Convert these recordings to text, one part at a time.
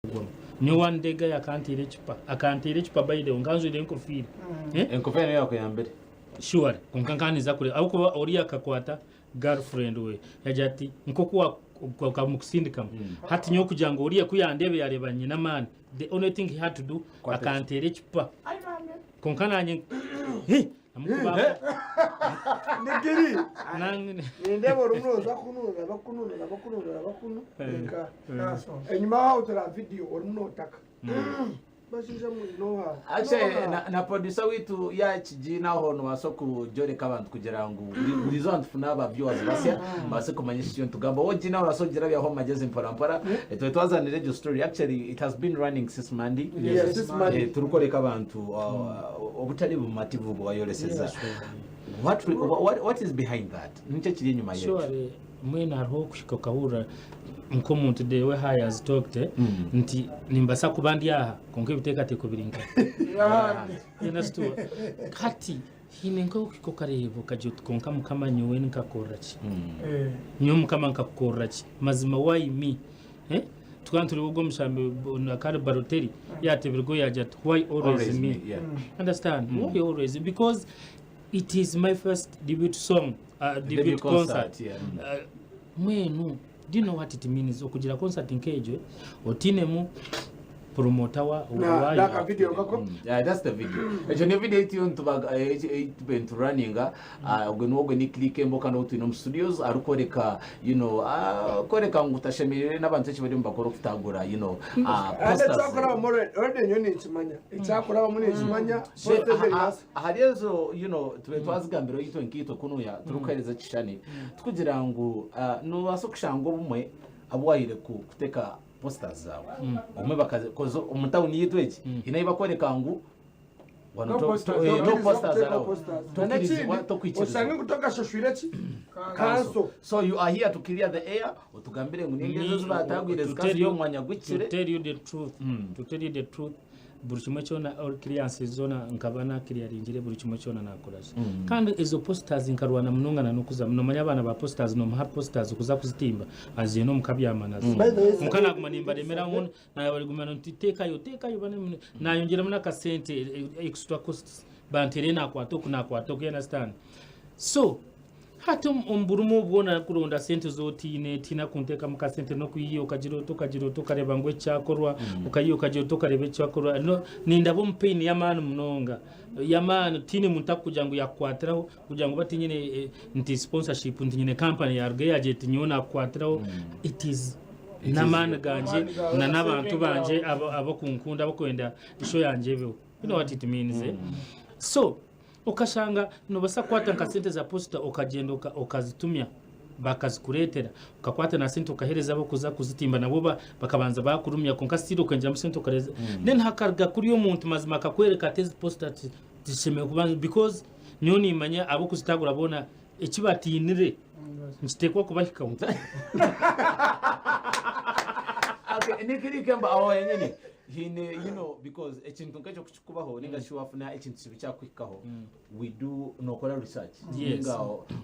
kugwamu. Nyowe one day guy akanteera ecupa, akanteera ecupa by the way nka njwaire enkofiira. Eh? Enkofiira niyo yakuyambire. Surely, kwonka nka ninza kureeba ahabw'okuba oriya akakwata girlfriend we yagira ati nk'oku wakamukusindikamu hati nyowe kugira ngu oriya ku yandeeba yareeba nyine amaani the only thing he had to do Kwata akanteera ecupa kwonka nanye hi, namukuba Nigiri. Nange- Nindeeba orimu nooza kunu oraba kunu oraba kunu oraba kunu reka enyima aho tura vidiyo orimu nootaka bashaija mwe nooha Actually, Nooha? na, na producer witu yakigiina aho nobaasa okugyoreka abantu kugira ngu buri buri izooba nitufuna aba viewers basya babaase kumanya eki turiyo nitugamba wogiina orabaasa kugirabyaho omu magyezi mpora mpora Eh, twazanire egyo story actually it has been running since Monday Yes, since Monday. Eh, turikworeka abantu uh, obutari bumativu bwayoreseza what, what, what is behind that nikyo ekiri enyuma yekyo Surely, mbwenu hariho okuhika okahurira nk'omuntu the way how he has talked eh, nti nimbasa kuba ndi aha kwonka ebiteekateeko biri nka You understood? hati haine nk'okuhika okareeba okagira oti kwonka mukama nyowe nkakorera ki nyowe mukama nkakukorera ki mazima why me Eh? Tukaba nitureeba ogwo omushambi akari Balotelli yateebirwe yaagira ati why always Always me me, yeah. Understand? Why always? Because it is my first debut song, debut Debut concert. concert, yeah. Mbwenu do you know what it means okugira concert nk'egyo otiinemu promoter wa Na waayo naka video kako Yeah, that's the video. Ekyo niyo video ei nitubaga ei tube nituraninga ogwe niwe ogwe ni Click Embo kandi ou twine omu studios arikworeka you know ah, kworeka ngu tashemereire n'abantu eki bariyo nibakora okutagura you know ah, kandi posters. ekyakurabamu already already nyowe ninkimanya ekyakurabamu ninkimanya So, posters aha- eri ahari ezo you know tube twazigambiraho itwe nkaitwe kunuya turikuhereza ekishushani tukugira ngu ah, nobaasa kushanga obumwe abu waayire ku- kuteka posters zaawe obumwe bakazi koza omu tawuni yaitu egi haine ahu bakworeka ngu wano No to- posters, to- eh, no tokkirizibwa posters kuteeka allowed. posters. Tokkirizibwa, N'ekindi, tokkirizibwa. oshange ngu tokashashwire ki Council. kanso So you are here to clear the air otugambire ngu ninga ezo ezibatagwire To zikaba tell ziri you- omu mwanya to guhikire tell you the truth to tell you the truth buri kimwe kyona all clearances zoona nkaba na clearingire buri kimwe kyona nakora gye. Kandi ezo posters nkarwana munonga na n'okuzamu nomanya abaana ba posters nomuha posters kuza kuzitimba aziine omuka abyama nazo. By the way, Kwonka naguma nimbaremera ngu nabariguma nti teekayo teekayo bane mune nayongyeramu n'akasente extra costs banteere nakwata oku nakwata oku you understand. So Hati omu burimu bwona kuronda sente z'otiine, tihaine akunteekamu kasente n'okwiha okagira oti okagira oti okareeba ngu eki kyakorwa, okaiha okagira oti okareeba eki kyakorwa. No, nindaba omu pain y'amaani munonga, y'amaani tihaine muntu arikugira ngu yaakukwatiraho kugira ngu bati nyine nti sponsorship nti nyine company yaaruga yaagira eti nyowe naakukwatiraho, it is n'amaani gangye na n'abantu bangye abakunkunda abakwenda show yangye ebeho. You know what it means eh? So Okashanga nobasa kukwata nka sente za posita okagyenda okazitumya bakazikuretera, okakwata na sente okahereza abokuza kuzitimba nabo bakabanza bakurumya kwonka still okongyeramu sente okareza then hakaruga kuriya omuntu mazima akakwereka ati ezi posita tizishemereire kuba because nyowe nimanya abokuzitagura boona eki batiinire nikitekwa kubahikaho. Okay, nikirikemba aho henyini haine you know because ekintu nk'ekyo kubaho ninga shi wafuna ekintu kibi kyakuhikaho we do nokora research Yes. ninga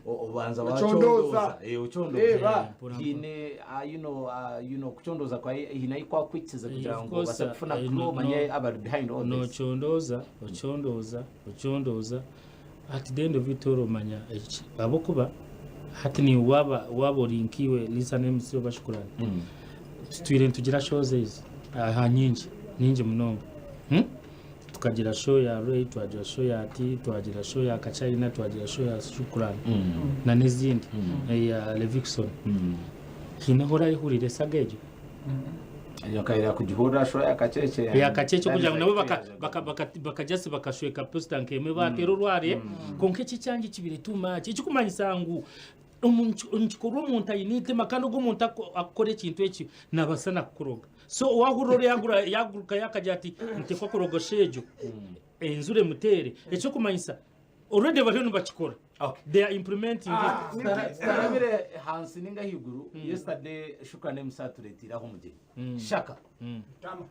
obanza Ochondooza. wachondooza eh ochondooza Reeba. Mpora hiine ah, you know ah, you know kuchondooza kwa hiine ahi kwakwikiza kugira Of ngu course, obase kufuna eh, clue no- omanye no- abari behind all this nochondooza ochondooza ochondooza at the end of it all omanya eki ahabw'okuba hati niiwe waaba waaba ori nk'iwe Lisa na MC oba Shukurani tutwire nitugira shows ezi aha nyingi nyingi munonga hmm? Tukagira show ya Ray, twagira show ya T, twagira show ya Kachina, twagira show ya Shukurani na n'ezindi eya Levixone. Haine ahu orayehurira esaga egyo? Okaira kugihurira show ya Kacheche. Ya Kacheche kugira ngu nabo baka baka baka baka just bakashweka poster nk'emwe bateera orwari kwonka eki ekyangye kibire too much ekikumanyisa ngu nikikorwa omuntu aine eitima kandi ogwo omuntu akukora ekintu eki nabaasa nakukuroga. So wahurira ori yagura yaguruka yakagira ati ntekwa kurogosha egyo enzura emuteere ekyokumanyisa already bariyo nibakikora. Okay. They are implementing it. Tutarabire hansi ninga ahaiguru yesterday Shukran MC atureteire aho omugyenyi Shaka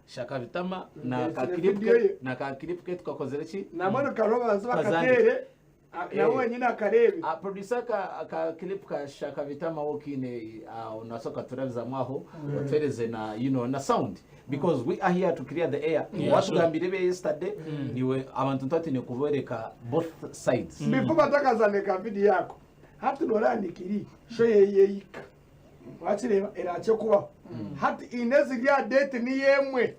Shaka Bitama na Ndetsire ka clip video ke ye. na ka clip ke tukakozire ki Nambwenu kariho babanze Tukazandika. bakateere. Nawe wenyine akareebe. Producer ka ka clip ka shaka bitama wokiine onaso katurabizamu aho otuhereze na you know na sound because we are here to clear the air. Watugambire ebya yesterday niwe abantu ntwatine kuboreka both sides. Before batakazane ka video ako hati noreba nikiri show yeyika wakireeba erakye kubaho hati ine ziri aha date niyo emwe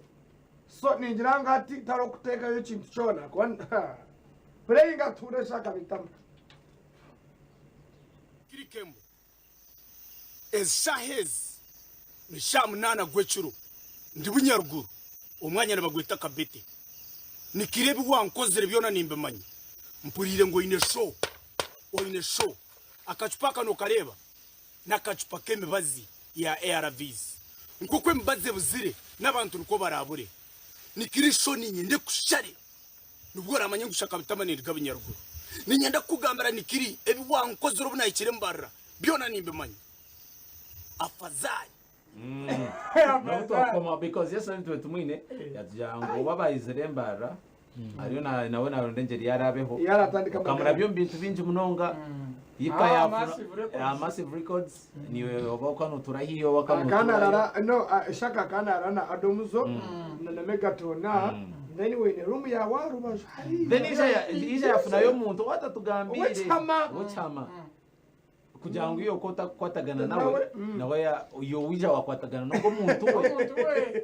so ningira ngu hati tariho kuteekayo ekintu kyona ahakuba pureyinga atuure eshaaha bitano. Kirikemu, Ezi shaaha ezi ni shaaha munaana gw'ekiro, ndi Bunyaruguru, omwanya nibagweta Kabete. Nikiro ebi wankozire byona nimbimanya. Mpuriire ngu oine show, oine show. Akacupa aka nokareeba? N'akacupa k'emibazi ya ARVs. Nk'oku emibazi ebuzire, n'abantu nikwo baraabure. Nikiro show niinyenda ekushare. Nibwo oraamanye ngu Shakabitama ninduga Bunyaruguru. Niinyenda kukugambira Nikiri, ebi wankozire obu naahikire Mbarara byona nimbimanya. Afazari. N'obu twakukoma because yesterday nitwe tumwine yatugira ngu obu abaizire Mbarara ariyo na- nawe naronda engyeri yaraabeho Yaratandika okamurabya omu bintu bingi munonga yika Ah, yafuna Massive Records. Ah, Massive Records niwe oba okanutura hiyo oba Akana okanutura arara no ah, shaka akana arara na Adomuzo na na Megatona then wene room yawe aha rubaju hariya. Then ija ya- ija yafunayo omuntu owatatugambiire Ow'ekihama. ow'ekihama kugira ngu iwe otakukwatagana nawe Nawe, mm. nawe ya- iwe wija wakwatagana n'ogwo muntu we Omuntu we.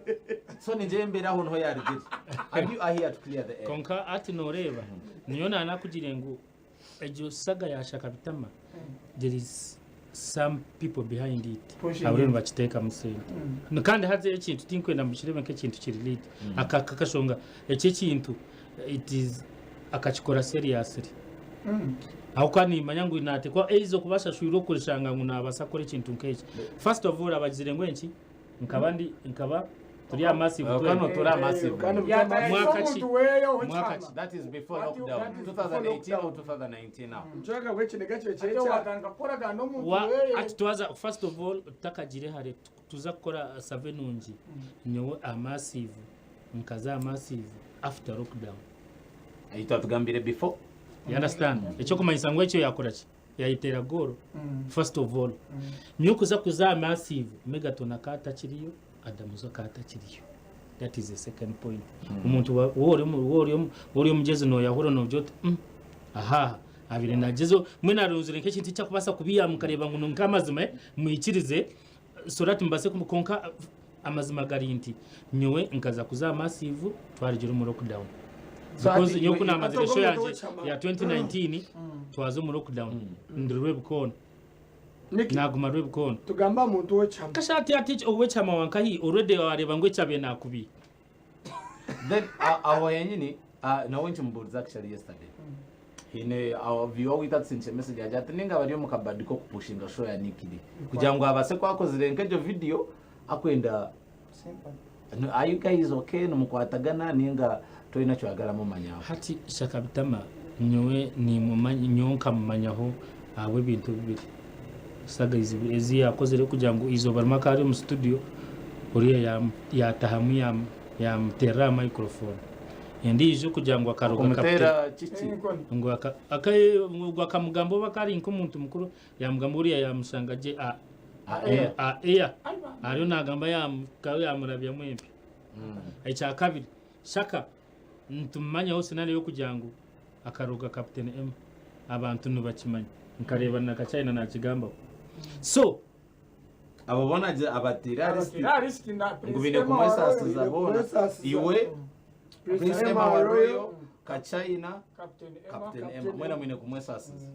so ninjye embeera aho niho yarugire and you are here to clear the air Konka ati noreeba niyo nanakugire ngu egyo saga ya Shakabitama there is some people behind it Pushing abariyo it. nibakiteekamu sente kandi haza ekintu tinkwenda mukirebe nk'ekintu kiri lit aka kakashonga eki ekintu it is akakikora seriously aho kandi nimanya ngu natekwa eiza okuba ashashwirwe okurishanga ngu nabaasa kukora ekintu nk'eki first of all abagizire ngu enki nkaba ndi nkaba turi aha massive Kano twena. turi aha massive. Kano Yatayisa Mwaka ki? omuntu weyo Mwaka w'ekihama. ki? That is before That lockdown. that is before 2018 or lockdown. 2019 now. Nchweka gw'ekiniga kyo Ate kyekya watandika kukoragana n'omuntu Wa- weye. ati twaza first of all tutakagire hare tuza kukora save nungi nyowe aha massive nkaza aha massive after lockdown. Itwe atugambire before. You understand? Ekyokumanyisa ngu ekyo yakora ki? Yayetera goal first of all. Nyowe kuza kuza aha massive Megaton akaba atakiriyo, Adamuzo akaba atakiriyo. That is the second point. Omuntu wa- wa ori omu- wa ori omu- wa ori omugyezi noyahura nogira oti "Mm, aha abire nagyezo mbwenu arunzire nk'ekintu ekyakubaasa kubiiha mukareeba ngu nk'amazima eh, mwikirize so that mubaase kumu kwonka amazima gari nti nyowe nkaza kuza aha massive twarigira omu lockdown. So Because ati nyowe iwe- ku naamazire Ati show ogwo yangye muntu w'ekyama. ya 2019 twaza omu lockdown ndi Rwebikoona. Niki Naaguma Rwebikoona. tugamba aha muntu w'ekyama. Kasha ati ati ow'ekyama wankahi already waareeba ngu ekyabaire naakubiiha. Then aho henyini nawe nkimubuurize actually yesterday. Haine viewer waitu atusindikire message agira ati ninga bari omu kabadi k'okupushinga show ya Nick Lee kugira ngu abaase kuba akozire nk'egyo video akwenda No, are you guys okay nimukwatagana ninga toine kyoyagara mumanyaho? Hati Shakabitama nyowe nimumanya nyowe nkamumanyaho ahabw'ebintu bibiri. Saga ezi yakozire kugira ngu eizooba rimwe akaba ari omu studio oriya yatahamu yamuterera aha microphone. Endiijo kugira ngu akaroga Kumuteera kiki? Ngu ngu akamugamba oba akaba ari nk'omuntu mukuru yamugamba oriya yamushanga gye a a air ariyo nagamba yamurabyamu empi. Ekyakabiri Shaka nitumumanyaho scenario yokugira ngu akaroga Captain Emma abantu nibakimanya nkareeba na Kachina nakigambaho so Abo boona abateire aha lisiti Abateire aha lisiti na ngu Prince baine Emma kumwesasiza wa Royal. boona Kumwesasiza. iwe Prince Emma wa Royal, Kachina, Captain Emma. Captain Emma mwena mwine kumwesasiza.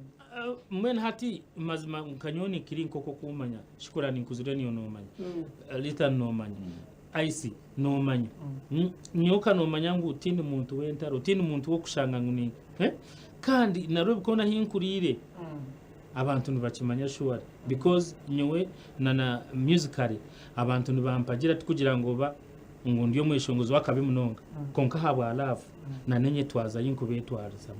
Mbwenu hati mazima nka nyowe nikiri nk'oku okumanya Shukura ninkuzire niiwe noomanya Rita noomanya Ice noomanya Nyowe ka noomanya ngu tindi muntu w'entaro tindi muntu w'okushanga ngu ni kandi na Rwebikoona ahi nkuriire abantu nibakimanya surely because nyowe na na musically abantu nibampagira tikugira ngu oba ngu ndi omweshongozi w'akabi munonga kwonka ahabwa love na n'enyetwaza ei nkubeetwarizamu.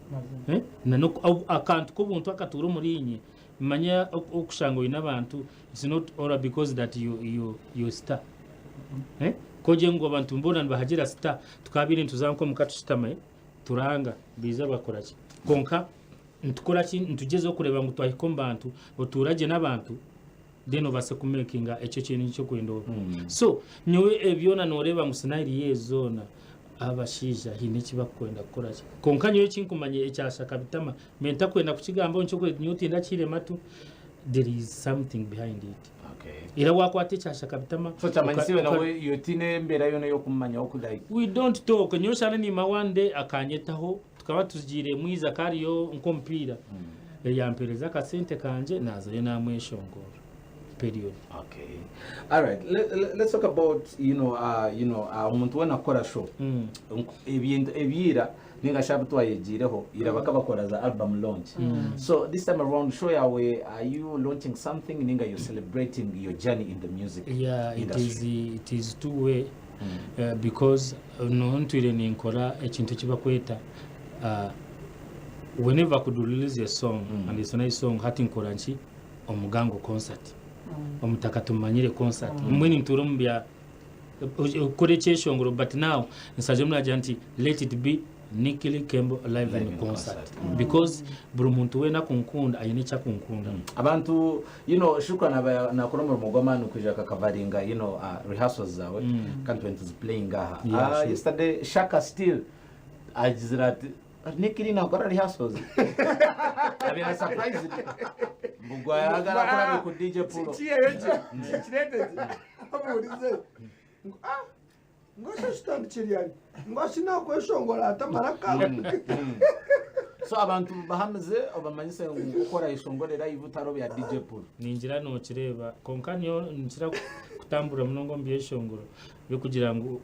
Na akantu k'obuntu akatuura omuriinye manya okushanga oine abantu it's not all because that you, you, you star. Ku ogire ngu abantu boona nibahagira star tukabaire nituza nk'omuka tushutama turanga baija bakora ki kwonka. Nitukora ki? Nitugyezaho kureeba ngu twahika omu bantu, otuura gye n'abantu, then obaase kumekinga ekyo ekintu eki orikwenda obe. So nyowe ebi byona nooreeba ngu scenario ezi zoona, abashaija haine eki barikwenda kukora ki. Kwonka nyowe eki nkumanya ekyasha kabitama, mbe ntakwenda kukigambaho nikyo nyowe tindakihaire matu, there is something behind it. Okay. Era waakwata ekyasha kabitama. So kyamanyisa iwe oka- nawe iwe tiine embeera yoona ey'okumumanyaho ku like We don't talk. Nyowe shana niima one day akanyetaho tukaba tugiire mwizaka hariyo nk'omupiira yampereza akasente kangye nazayo namweshongorra period. Okay. All right. Let's talk about omuntu weena kukora show. Ebintu ebyira ninga shi abu twayegiireho ira bakaba bakora za album launch. So this time around show yawe are you launching something ninga you're celebrating your journey in the music Yeah, it industry? is, it is two way because noho ntwire ninkora ekintu eki bakweta whenever could release a song and it's a nice song hati nkora nki omugango concert omutaka tumanyire concert mbwenu nituura omu bya okukora ekyeshongoro but now nsaziremu nagira nti let it be Nikili Kembo live in concert because buri muntu weena akunkunda aine eki akunkunda. Abantu Shukran aba nakora omurimo gw'amaani kwija akakavaringa rehearsals zaawe kandi twena tuziplayinga aha. Yeah, sure. Yesterday Shaka still agizire ati Nikili nakora rehearsals abaire surprised mbu gwayagala akora ku DJ Pulo. Kiyeyo ki kireete ki abuurize ngu ah ngu shi ekitandikire ryari ngu shi nakweshongora ata amaraka. So abantu bahamize obamanyise ngu oku orayeshongore live tari obya DJ Pulo. Ningira nokireeba kwonka nyowe ninkira kutambura munonga omu byeshongoro by'okugira ngu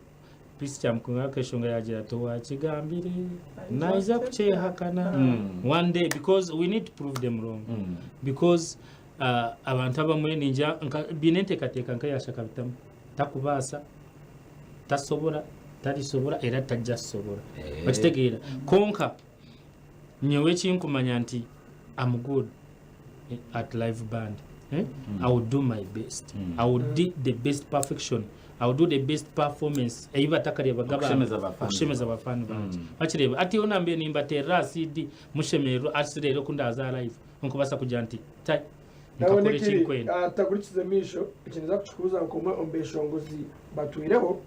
Peace Kyamukunga akeshongora yagira ati owakigambire naija kukyehakana one day because we need to prove them wrong because abantu abamwe ningira nka baine enteekateeka nka eya Shakabitamu takubaasa tasobora tarisobora era tajja kusobora okitegeera kwonka nyowe ekinkumanya nti am good at live band eh? I will do my best I will do the best perfection I will do the best performance ei batakareebaga abantu Okushemeza abafani. okushemeza abafani bangye bakireeba ati hoona mbe nimbateerera aha CD mushemererwe ati reero ku ndaaza aha live nkubaasa kugira nti tai Nawe nkakora eki Nikiri, ndikwenda atakurikize maisho, eki ninza kukikubuuza nk'omwe omu beshongozi batwireho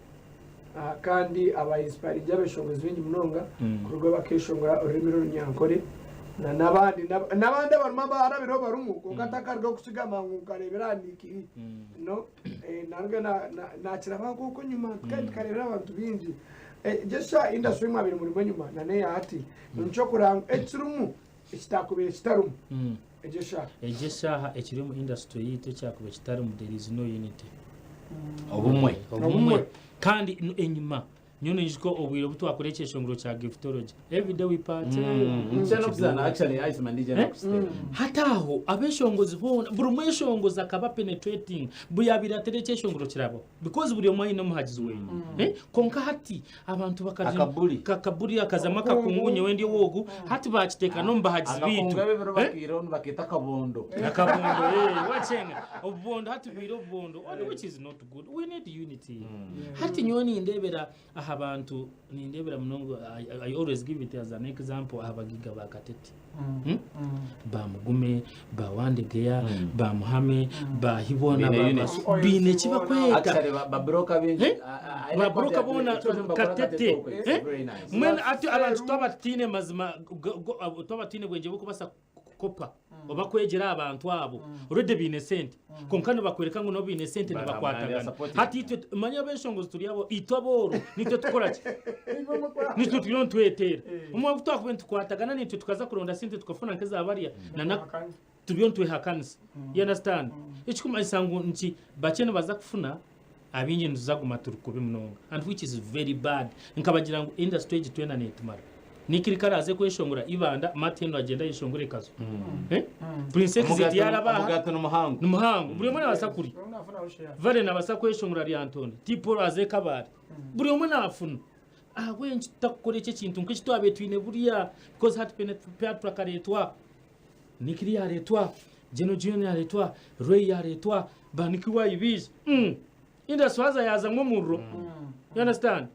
kandi aba inspiringi abeshongozi baingi munonga kuruga bakeshongora orurimi rw'orunyankore na n'abandi n'abandi abarimu abarabireho barimu kwonka ntakarugaho kukigamba ngu nkareebera aha Nikiri no naruga nakiraba nk'oku enyima kandi tukareebera abantu baingi just industry ei mwabaire murimu enyima na n'eya hati nikyo kureba ngu ekirimu ekitakubaire kitarimu egyo eshaaha. Egyo eshaaha ekiri omu industry yaitu ekyakubaire kitarimu there is no unity. Obumwe. Obumwe. Kandi enyima nyowe ninyijuka obwire obu twakora ekyeshongoro kya giftology everyday we party. Nikyo n'okuzaana actually Iceman DJ nakusitera. Hati aho abeshongozi boona buri mweshongozi akaba penetrating buri yabaire ateera ekyeshongoro kirabaho because buri omwe aine omuhagizi weye. Kwonka hati Abantu bakagira Akaburi. kakaburi akazamu akakungu nyowe ndi ow'ogu hati bakiteeka n'omu bahagizi Akakungu baitu. ebibiro Eh? bakiireho nibakeeta akabondo. Akabondo eh wakyenga obubondo hati bwire obubondo and which is not good we need unity. Hati nyowe nindebera aha bantu nindebera munonga I, I always give it as an example aha bagiga ba Katete. Hmm? Ba Mugume, ba Wandegeya, ba Muhame, ba Hibona, Baine ba unity. ba baine eki bakweta. Actually, ba broker bingi. Eh? I- I Ba like what broker they are doing. boona Ekyo nibakora Katete. Katete okwo, it's Eh? very nice. Mbwenu ati abantu twaba tutaine mazima twaba tutaine bwengye bw'okubaasa kukopa oba kwegyera aha bantu abo already baine sente kwonka nibakworeka ngu nabo baine sente nibakwatagana hati itwe manya abeshongozi turi abo itwe abooro nitwe tukora ki nitwe turiyo nitweteera omwe ku twakuba nitukwatagana nitwe tukaza kuronda sente tukafuna nk'eza bariya na turiyo nitwehakanisa you understand ekikumanyisa ngu nti bakye nibaza kufuna abaingi nituza kuguma turi kubi munonga and which is very bad nkabagira ngu industry egi twena netumara Nick Kare aze kweshongora Ibanda Matt Henry agyende ayeshongore Kazo Eh? Prince Exit Omugato- yaraba aha Omugato ni muhango. ni muhango buri omwe nabasa kurya Vale nabasa kweshongora Lyantonde T-Paul aze Kabale buri omwe nafuna ahabw'enki tutakukora eki ekintu nk'eki twabaire twine buriya because hati Petra akareetwa Nick yareetwa Geno Junior yareetwa Ray yareetwa ba Nick Wayi baija mm. Industry haza yazamu omuriro you understand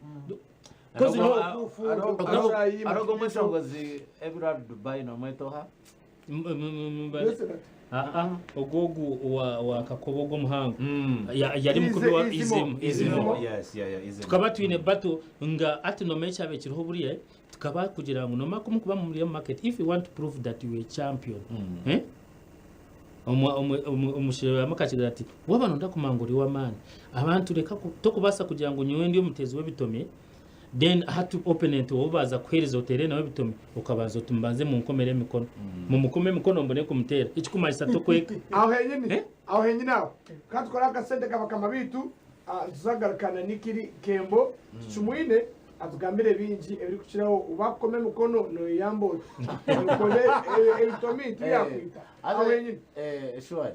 Kozi no Hariho omweshongozi ebiro ari Dubai nomweta oha? Ogwo ogu wa Kakobe ogwo omuhango yari mukubi wa Izimo. Izimo. Tukaba twine battle nga hati nomanya ekyabaire kiriho buriya tukaba kugira ngu nomanya ku mukuba muri omu market if you want to prove that you a champion eh? Omushaija akakigira ati waaba noyenda kumanya ngu ori ow'amaani abantu reka tokubaasa kugira ngu nyowe ndi omuteezi w'ebitomi then hati opponent ou baaza kuheereza oteere nawe ebitomi okabanza oti mubanze munkomere emikono mumukome emikono mbone kumuteera ekikumanyisa tokweka. Aho henyini, Eh? aho henyini aho. Ka tukore akasente ka bakama baitu, ah, nituza kugarukana na Nikiri Kembo Tumwine atugambire bingi ebirikukiraho. Bakukoma emikono noyeyamba oti? Emikono ebitomi tiyakwita. Aho henyini. Sure.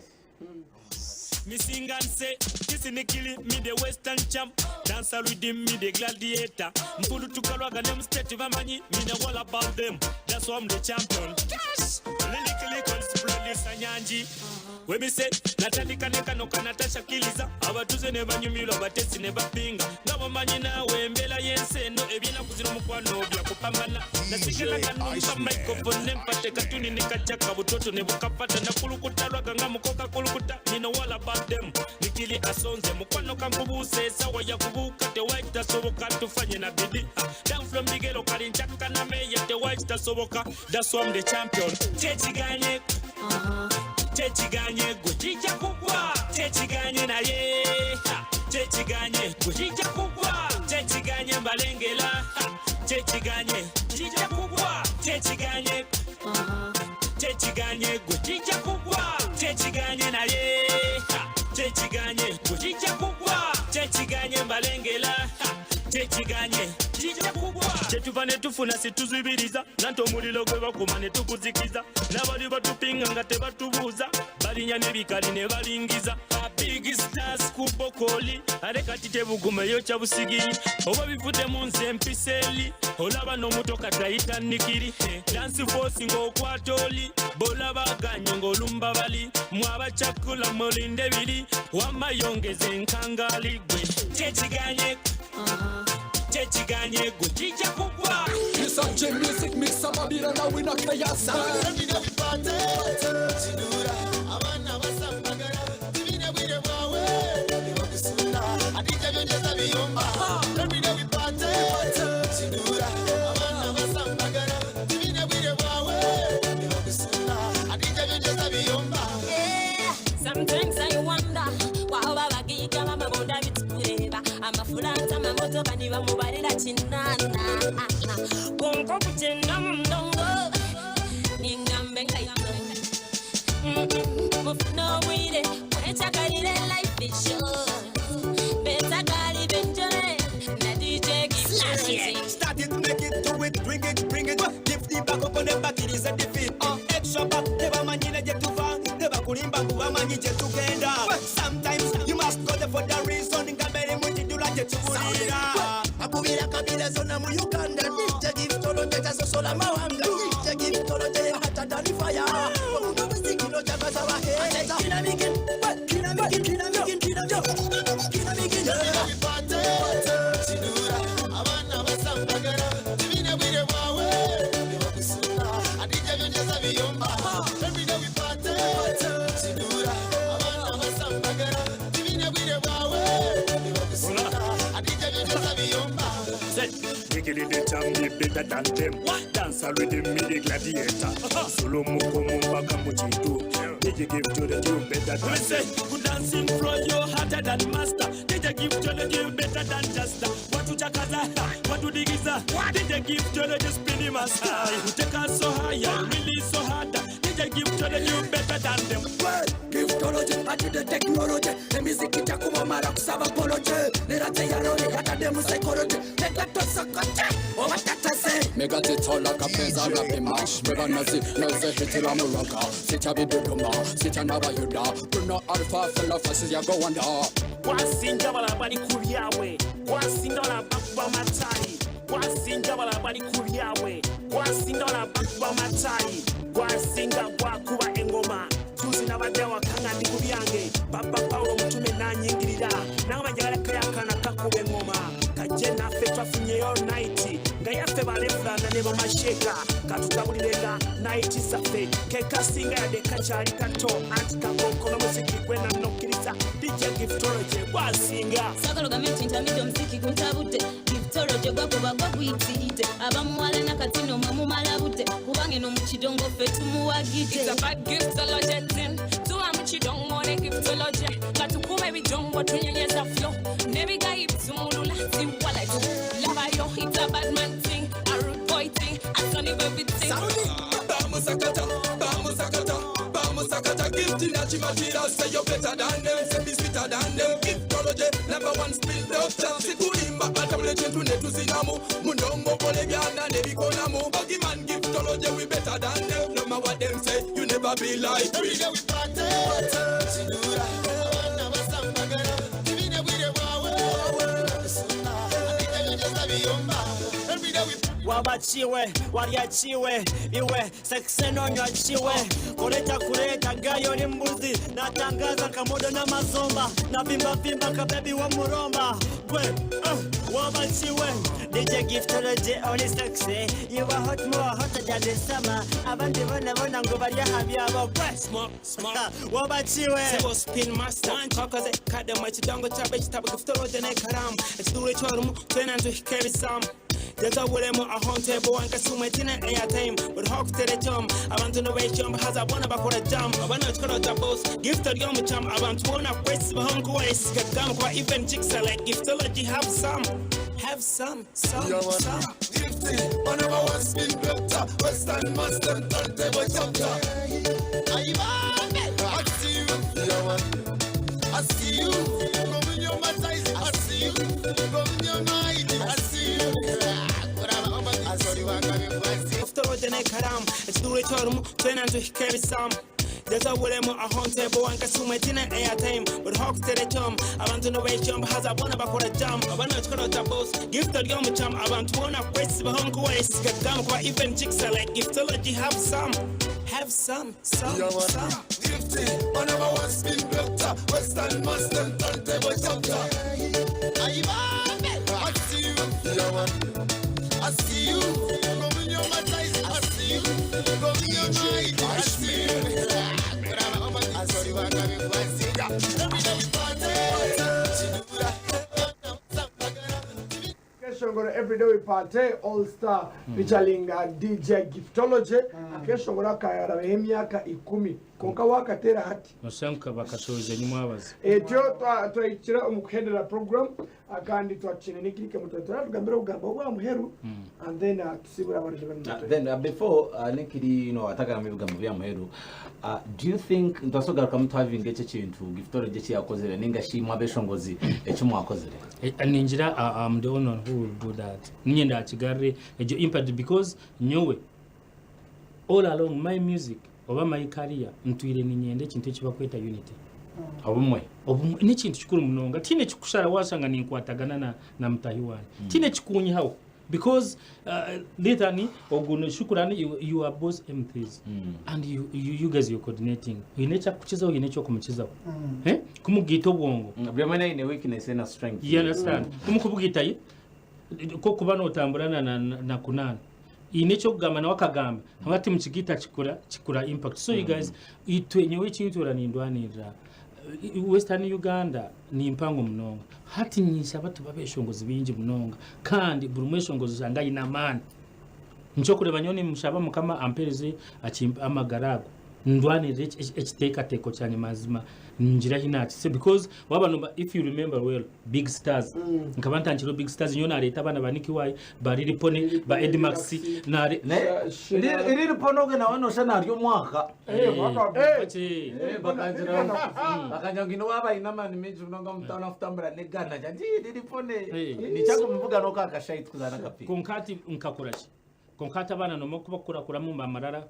Me sing and say, this in the me the Western champ. Dancer with him, me the gladiator. Mpulu tukalwaga them state bamanyi, me know all about them. That's why I'm the champion. Cash! Lyrically producer Nyanji. When me say, natandika ne kano kanatasha kiliza abatuze ne banyumirwa abatesi ne bapinga nga bamanyi naawe embeera y'ensi eno ebyenaku zino mukwano byakupambana nasigala kanumba microphone nempate katuni ne kajaka butoto ne bukapata nakulukuta lwaga nga mukoka kulukuta nino all about them nikili asonze mukwano kankubuuse esawa yakubuuka tewakitasoboka tufanye na bidi down from the ghetto kali nchaka na meya tewakitasoboka that's why I'm the champion kyekiganye kyekiganye gwe kijja kugwa kyekiganye naye ha, kyekiganye gwe kijja kugwa kyekiganye mbalengera ha, kyekiganye kijja kugwa kyekiganye kyekiganye gwe kijja kugwa kyekiganye naye ha, kyekiganye gwe kijja kugwa kyekiganye mbalengera ha, kyekiganye kijja kugwa kyetuva ne tufuna situzibiriza nanti omuliro gwe bakuma ne tuguzikiza n'abali batupinga nga tebatubuuza balinya n'ebikali ne balingiza big stars ku bokoli ate kati tebugumeyo kya busigiri oba bivudde mu nsi empisa eri olaba n'omuto katayita nikiri dance force ng'okwata oli bolabaganye ng'olumba bali mwabacakula mulinde biri wamayongeza enkangali gwe kyekiganye kyekiganye gwe kijja kugwa. Mr. J Music mix up Babylon now we not chaos. Abaana basambagala tibine bwire bwawe nibakusunda adija byongeza biyomba. Everyday we party, kidura abaana basambagala tibine bwire bwawe nibakusunda adija byongeza biyomba. Sometimes I wonder waba bagiga bamabonda bitukureba amafurata amamotoka nibamubarira kinana konko kugenda mu ndongo ningambe nkaito mufuna obwire mwecakalire life is short better kali benjole na DJ Gift. Start it, make it, do it, bring it, bring it. Give the back up on the back, it is a defeat. Extra back, tebamanyi gye tuva, tebakulimba mbu bamanyi gye tugenda. Sometimes you must go there for the reason, nga mbere mu kidula gye tubulira. Akubira kabila zona mu Uganda DJ Giftology tasosola mawanga DJ Giftology hotter than fire omuzikiro kyakasaba heta kinamigin kinamigin kinamigin kinamigin kinamigin. Abaana basambagala tibine bwire bwawe nibakusunda adija byongeza biyomba. Everyday we party, kidura abaana basambagala tibine bwire bwawe nibakusunda adija byongeza biyomba. Nikili the champ, me better than them. Dancer with him, me the gladiator. Solo muko mumbaka muchitu. DJ give to the you better than them. Good dancing floor, you hotter than master. DJ give to the you better than Justa. Watu chakaza, watu digiza. DJ give to the you spinning master. You take us so high, really so hard. DJ give to the you better than them. Giftology, ati the technology. Emiziki chakumamara kusaba apology. Nirate ya roli, hata demu psychology. Neka tosokote, owatatase. Me got it all like a pesa rapping match. Never nazi, nazi hitira muraka. Sita biduduma, sita nabayuda. Bruno alpha, fellow faces ya go under. Gwasinga balaba bali ku byabwe gwasinga balaba bakuba matayi gwasinga balaba bali ku byabwe gwasinga balaba bakuba matayi gwasinga gwakuba engoma juzi nabadde awaka nga ndi ku byange papa Pawulo omutume nanyingirira nangamba njagala kayakana kakuba engoma. Naffe twafunyeyo night nga yaffe balefulana ne bamasheka katutabulirenga night zaffe kekasinga yadde kakyali kato anti kakonkona muziki gwenanokkiriza DJ Giftology gwasinga. Sagala ogambe nti ntamidde omuziki guntabudde. Giftology gwakuba gwaguyitiridde abamuwala nakati nomwe mumala budde kubanga eno mu kidongo ffe tumuwagidde. It's a bad giftology thing. Tuwa mu kidongo ne giftology. Katukuba ebidongo tunyenyeza flow. N'ebigayi bitumulula tiwala Labayo, it's a bad man thing. A rude boy thing. A sonny baby thing. Bamusakata, bamusakata, bamusakata. Gift nachimatira, say you're better than them, say be sweeter than them. Giftology, number one spin doctor. Sikulimba, atabule chintu netuzinamu. Mundongo kole byana nebikonamu. Buggyman giftology, we better than them. No matter what them say, you never be like we. Every day we party, Chidura, abana basambagana, tibine bwire bwawe, abitegeeza biyomba. Every day we Wabachiwe waryachiwe iwe seksenonywachiwe kuleta kuleta gayo ni mbuzi natangaza kamodo na mazomba na vimba vimba kabebi wa muromba gwe wabachiwe DJ Giftology only sexy you are hot more hotter than the summer abandi bona bona ngo barya habyabo gwe Smoke, smoke. Wabachiwe Sebo spin master twakoze kademo ekidongo kyabe ekitabo giftology n'ekaramu ekiduru ekyorumu twena ntuhika ebisamu jazawulemu aho ntebo wange sumwe tine airtime buri ho kutere jom abantu nibekyomba haza bona bakora jam abana bakikora ja boss gift ryomucamu abantu bona kwesibaho nkuwesiga gamu kuba even chicks are like giftology have some have some Yeah, man. some. Gifty, one number one spin doctor. Western master, turntable chapter. I see you, yeah, man. I see you. Go in your mind, I see you. Go in your mind, I see you. I see you. Giftology n'ekaramu ekiduru ekyorumu twena ntuhika ebisamu jazawulemu aho ntebo wange sumwe tine airtime buri ho kutere jom abantu nibekyomba haza bona bakora jam abana bakikora ja boss gift ryomucamu abantu bona kwesibaho nkuwesiga gamu kuba even chicks are like giftology have some have some Yeah, man. some. Gifty, one number one spin doctor. Western master, turntable chapter. I see you, yeah, man. I see you. Go in your mind, I see you. Go in your mind, I see you. I see you. Every day we party. Akeshongoro Everyday We Party All Star featuring DJ Giftology. Akeshongoro akayarabeho emyaka 10 konka wakatera hati Noshanka bakashoza nyimwabazi. Etyo twahikira omu kuhendera program kandi twakine n'ekirike mutwe tugambira obugambo bwa muheru and then tusibura abantu Then before nikiri atagamba ebigambo bya muheru, do you think ntwasogarukamu twavinga ekyo ekintu Giftology ekiyakozere ninga shimwe abeshongozi ekimwakozere? Ningira I'm the only one who will do that. Ninye ndakigarre egyo impact because nyowe all along my music oba my career ntwire ninyenda ekintu ekibakweta unity. Obumwe. Obumwe n'ekintu kikuru munonga tiine kikushara wasanga ninkwatagana na mutahi wange tiine kikunyihaho because literally oguno shukurani you are both MPs and you guys you're coordinating oyine ekyakukizaho oyine ekyokumukizaho. Eh? Kumugita obwongo. Buri omwe aine weakness na strength. You understand? Kumukubugita ye ko kuba notambura na kunana ine ekyokugamba nawe akagamba hagati mukigita kikura impact. So you guys itwe nyowe ekintura nindwanirira Western Uganda ni mpango munonga hati nyisha batu babeshongozi bingi munonga kandi buri mweshongozi usanga ayine amaani ncokureba nyowe nimushaba mukama ampereze akimpa amagara ago ndwanirire ekiteekateeko kyanye mazima ngira hinakise because waba noba if you remember well Big Stars nkaba ntangiro Big Stars nyowe nareeta abaana ba Nicky Wai ba Lil Pony ba Eddie Max nare Lil Pony oge nawe nosha naryo omwaka. Bakangira ngu waba ayine amaani mingi munonga mutaona kutambura n'egaana nti Lil Pony nikyakumuvuga n'oku akashayi tukuzaana akapiira. Konka ati nkakora ki konka ati abaana nomwe kubakuramu amarara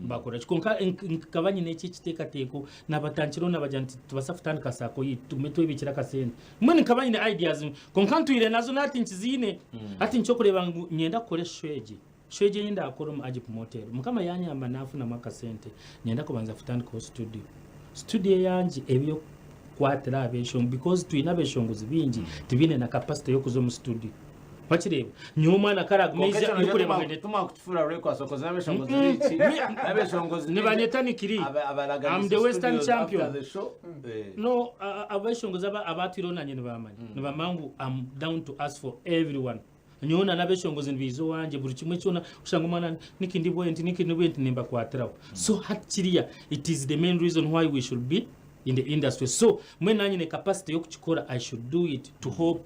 bakora ki konka nkaba nyine eki ekiteekateeko nabatangiraho nabagira nti tubasa kutandika saako yitu tugume twebikira akasente mbwenu nkaba nyine ideas konka ntwire nazo nati nkiziine ati nikyokureeba ngu nyenda kukora eshwegi shwegi ei ndakora omu Agip Motel mukama yanyamba nafunamu akasente nyenda kubanza kutandikaho studio yangye ebyokukwatira abeshongo because twine abeshongozi bingi tibiine na capacity y'okuza omu studio. Wakireeba? Nyowe omwana karagume Konka aija ekyo yokureeba tuma- ngu tuma kukifuura rwekwaso koze n'abeshongozi biki n'abeshongozi Nibanyeta Nikiri. abaraganisa I'm the Western studios champion. after the show. Eh. No, abeshongozi abatwireho nanye nibamanya. Nibamanya ngu I'm down to ask for everyone. Nyowe na n'abeshongozi nibiiza owangye buri kimwe kyona oshanga omwana nikindi bwenti nikindi bwenti nimbakwatiraho. So hati kiriya it is the main reason why we should be in the industry. So mbwenu nanye nyine capacity y'okukikora I should do it to hope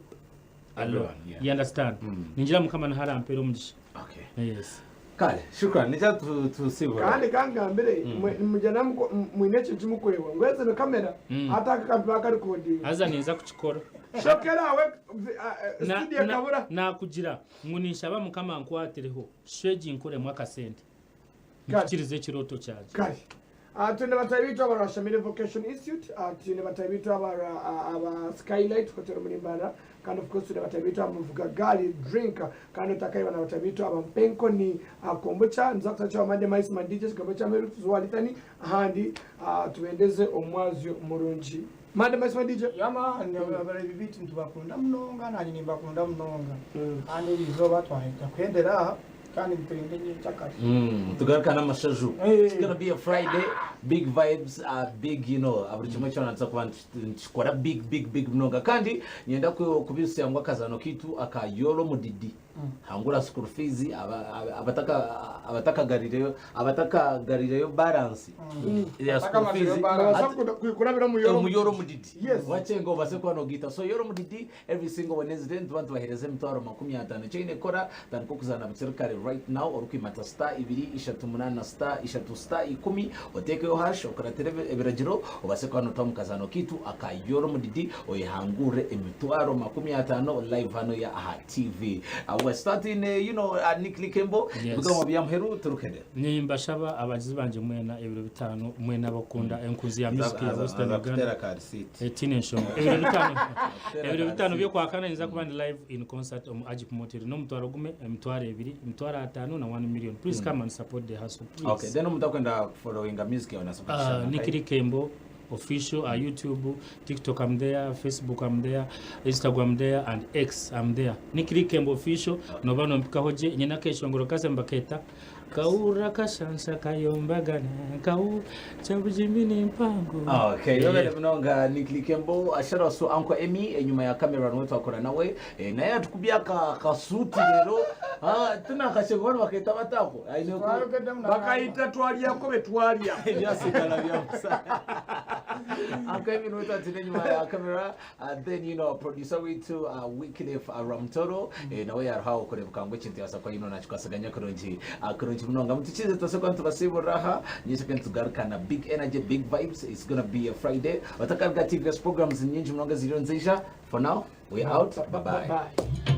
alone. Everyone, yeah. You understand? Ningira Mukama niho arampera omugisha. Okay. Yes. Kale, shukran. Nija tusibura. Kandi kangambire mujana mwine ekintu kimukwebwa ngu ezi ni kamera ate aka kantu bakarikodinga. Haza ninza kukikora. Shokera awe studio kabura. Nakugira ngu ninshaba Mukama ankwatireho shegi nkoremu akasente. Mpikirize ekirooto kyangye. Kale. Twine batahi baitu aba Rashamire Vocation Institute, twine batahi baitu aba aba Skylight Hotel omuri Mbarara, kandi of course twine batahi baitu aba Muvuga Gaari Drink, kandi otakaiba na batahi baitu aba Mpenkoni Kombucha. Nituza kutandikira Mande Mice Man DJ, ekigambo kya Meru tuze owa Lithani, ahandi tubendeze omwazyo murungi. Mande Mice Man DJ. Yeah man, abareebi baitu nitubakunda munonga, nanye nimbakunda munonga. Kandi eri izooba twahika kuhendera aha. Kandi nitwenda enyenkyakare. Tugaruka n'amashaju. Eh. It's gonna be a Friday, big vibes, big, you know, buri kimwe kyona nituza kuba nitukikora big, big, big munonga. Kandi nyenda kubisya ngu akazaano kaitu aka Yolo Mudidi. Hangura school fees, abatakagarireyo, abatakagarireyo balance. Ya school Abatakagarireyo fees. balance. Babaasa kukurabira omu Yolo Omu Yolo Mudidi. Yes. Wakyenga obase kuba nogiita. So Yolo Mudidi, every single Wednesday, nituba nitubaheereza emitwaro 50. Ekyo oine kukora, tandika okuzaana bukiri kare right now, orikwimata star ibiri ishatu munaana star ishatu star ikumi, oteekeyo hash, okuratire ebiragiro, obase kuba notaho omu kazaano kaitu aka Yolo Mudidi, oyehangurire emitwaro 50 live hano ya aha TV. We're starting, you know, Nick Likembo, Yes. ebigambo bya muheru turukende. Nimbashaba abagizi bangye mwena ebiro bitaano mwena abakunda enkuzi ya music ya Aza- Western aza Uganda. kutera ka receipt. Etine enshonga. Ebiro bitaano. Kutera Ebiro ka bitaano receipt. by'okwakana ninza kuba ndi live in concert omu Agip Motel n'omutwaro gume, emitwaro ebiri, emitwaro ataano na 1 million. Please come and support the hustle, please. Okay, then omuntu akwenda followinga music yawe nasa kushana. Nick Likembo official YouTube, TikTok I'm there, Facebook I'm there, Instagram I'm there, and X I'm there. Nick Likembo official, noba nompikaho gye, nyina akeshongoro kase mbaketa. Kaura kashansa kayombagana, kau kyabujimbi n'empango. Okay, Yeah. yobere munonga Nick Likembo, shout out to Uncle Emmy, enyuma ya camera niwe twakora nawe. Naye atukubya ka kasuti rero. Tuna kashengwa baketa batako. Aine ku Bakayita twalyako be twalya. Byasigala bya musa. Uncle Emmy niwe twatine enyuma ya camera. Then you know producer witu Wycliffe Ramtoro, nawe yaruhaho kurebuka ngo ekintu yasakwa yino nakikwasaganya kurungi. Kurungi munonga mutukize twese kwa ntubasiburaha nyinshi kandi tugarukana big energy, big vibes. It's gonna be a Friday. Watakaga TVS programs nyingi munonga ziriyo nzija. For now we out. Bye bye. Bye.